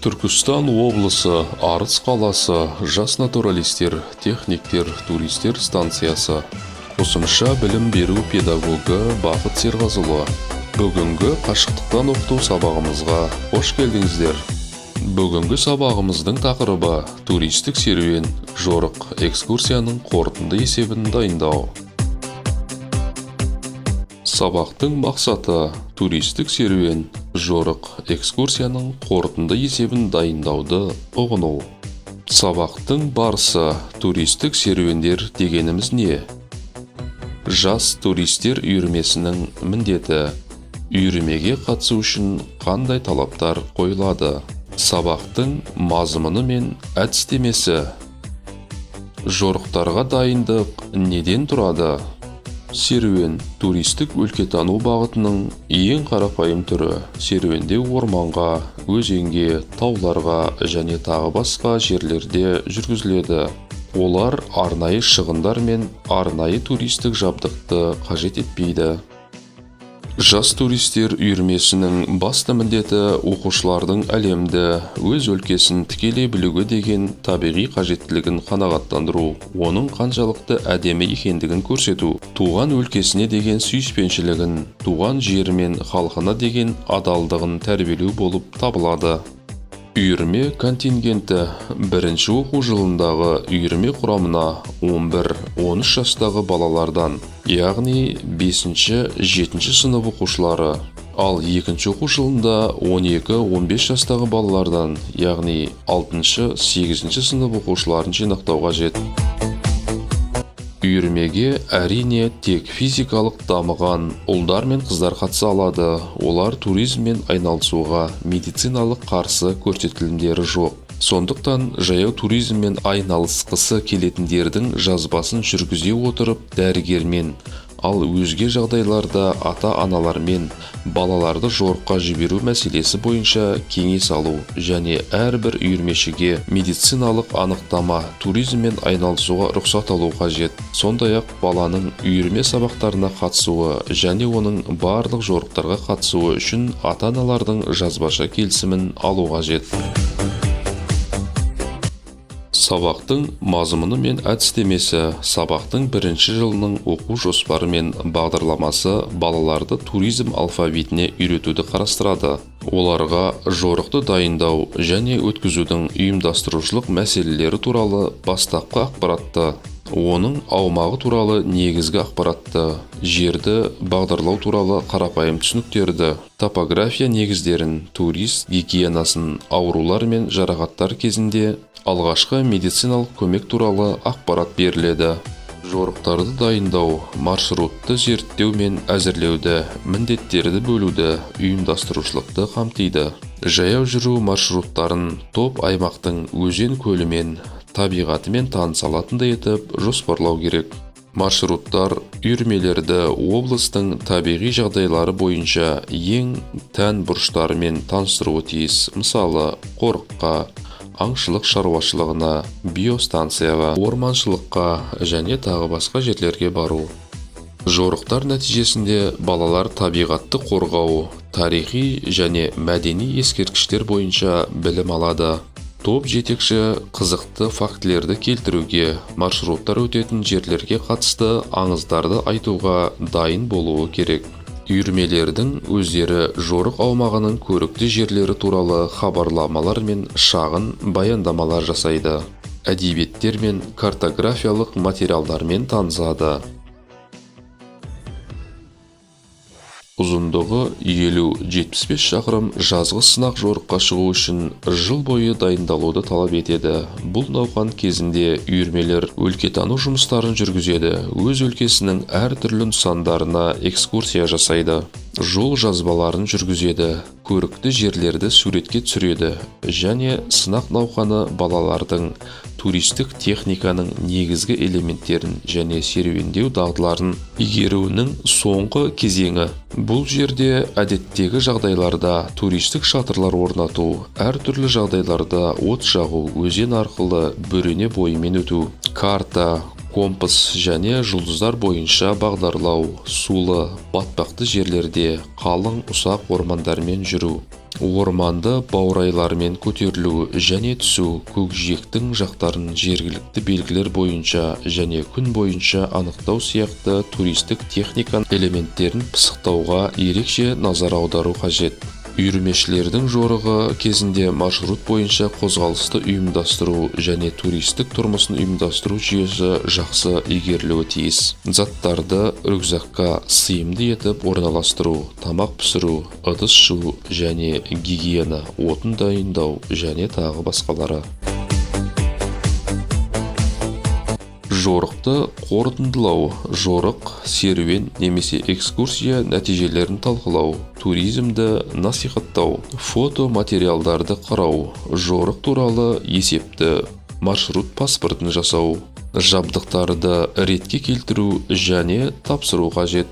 Түркістан облысы, Арыс қаласы, жас натуралистер, техниктер, туристер станциясы. Қосымша білім беру педагогы Бақыт Серғазыұлы. Бүгінгі қашықтықтан оқыту сабағымызға қош келдіңіздер. Бүгінгі сабағымыздың тақырыбы: туристік серуен, жорық, экскурсияның қорытынды есебін дайындау. Сабақтың мақсаты: туристік серуен, жорық, экскурсияның қорытынды есебін дайындауды ұғыну. Сабақтың барысы: туристік серуендер дегеніміз не? Жас туристер үйірмесінің міндеті. Үйірмеге қатысу үшін қандай талаптар қойылады? Сабақтың мазмұны мен әдістемесі. Жорықтарға дайындық неден тұрады? Серуен – туристік өлкетану бағытының ең қарапайым түрі. Серуендеу орманға, өзенге, тауларға және тағы басқа жерлерде жүргізіледі. Олар арнайы шығындар мен арнайы туристік жабдықты қажет етпейді. Жас туристер үйірмесінің басты міндеті – оқушылардың әлемді, өз өлкесін тікелей білуге деген табиғи қажеттілігін қанағаттандыру, оның қаншалықты әдемі екендігін көрсету, туған өлкесіне деген сүйіспеншілігін, туған жері мен халқына деген адалдығын тәрбиелеу болып табылады. Үйірме контингенті: бірінші оқу жылындағы үйірме құрамына 11-13 жастағы балалардан, яғни 5-7 сынып оқушылары, ал екінші оқу жылында 12-15 жастағы балалардан, яғни 6-8 сынып оқушыларын жинақтау қажет. Үйірмеге, әрине, тек физикалық дамыған ұлдар мен қыздар қатыса алады. Олар туризммен айналысуға медициналық қарсы көрсетілімдері жоқ. Сондықтан жаяу туризммен айналысқысы келетіндердің жазбасын жүргізе отырып, дәрігермен, ал өзге жағдайларда ата-аналармен балаларды жорыққа жіберу мәселесі бойынша кеңес алу және әрбір үйірмешіге медициналық анықтама, туризммен айналысуға рұқсат алу қажет. Сондай-ақ баланың үйірме сабақтарына қатысуы және оның барлық жорықтарға қатысуы үшін ата-аналардың жазбаша келісімін алу қажет. Сабақтың мазмұны мен әдістемесі. Сабақтың бірінші жылының оқу жоспары мен бағдарламасы балаларды туризм алфавитіне үйретуді қарастырады. Оларға жорықты дайындау және өткізудің ұйымдастырушылық мәселелері туралы бастапқы ақпаратты, оның аумағы туралы негізгі ақпаратты, жерді бағдарлау туралы қарапайым түсініктерді, топография негіздерін, турист гигиенасын, аурулар мен жарақаттар кезінде алғашқы медициналық көмек туралы ақпарат беріледі. Жорықтарды дайындау маршрутты зерттеу мен әзірлеуді, міндеттерді бөлуді, ұйымдастырушылықты қамтиды. Жаяу жүру маршруттарын топ аймақтың өзен, көлімен, табиғатымен таныса алатындай етіп жоспарлау керек. Маршруттар үйірмелерді облыстың табиғи жағдайлары бойынша ең тән бұрыштарымен таныстыруы тиіс, мысалы, қорыққа, аңшылық шаруашылығына, биостанцияға, орманшылыққа және тағы басқа жерлерге бару. Жорықтар нәтижесінде балалар табиғатты қорғау, тарихи және мәдени ескерткіштер бойынша білім алады. Топ жетекші қызықты фактілерді келтіруге, маршруттар өтетін жерлерге қатысты аңыздарды айтуға дайын болуы керек. Үйірмелердің өздері жорық аумағының көрікті жерлері туралы хабарламалар мен шағын баяндамалар жасайды, әдебиеттер мен картографиялық материалдармен танысады. Ұзындығы 50-75 шақырым жазғы сынақ жорыққа шығу үшін жыл бойы дайындалуды талап етеді. Бұл науқан кезінде үйірмелер өлкетану жұмыстарын жүргізеді, өз өлкесінің әртүрлі нысандарына экскурсия жасайды, жол жазбаларын жүргізеді, көрікті жерлерді суретке түсіреді және сынақ науқаны балалардың туристік техниканың негізгі элементтерін және серуендеу дағдыларын игеруінің соңғы кезеңі. Бұл жерде әдеттегі жағдайларда туристік шатырлар орнату, әртүрлі жағдайларда от жағу, өзен арқылы бөрене бойымен өту, карта, компас және жұлдыздар бойынша бағдарлау, сулы, батпақты жерлерде, қалың ұсақ ормандармен жүру. Орманды баурайлармен көтерілу және түсу, көкжиектің жақтарын жергілікті белгілер бойынша және күн бойынша анықтау сияқты туристік техника элементтерін пысықтауға ерекше назар аудару қажет. Үйірмешілердің жорығы кезінде маршрут бойынша қозғалысты ұйымдастыру және туристік тұрмысын ұйымдастыру жүйесі жақсы игерілуі тиіс. Заттарды рюкзакқа сыйымды етіп орналастыру, тамақ пісіру, ыдыс жуу және гигиена, отын дайындау және тағы басқалары. Жорықты қорытындылау. Жорық, серуен немесе экскурсия нәтижелерін талқылау, туризмді насихаттау, фото материалдарды қарау, жорық туралы есепті, маршрут паспортын жасау, жабдықтарды ретке келтіру және тапсыру қажет.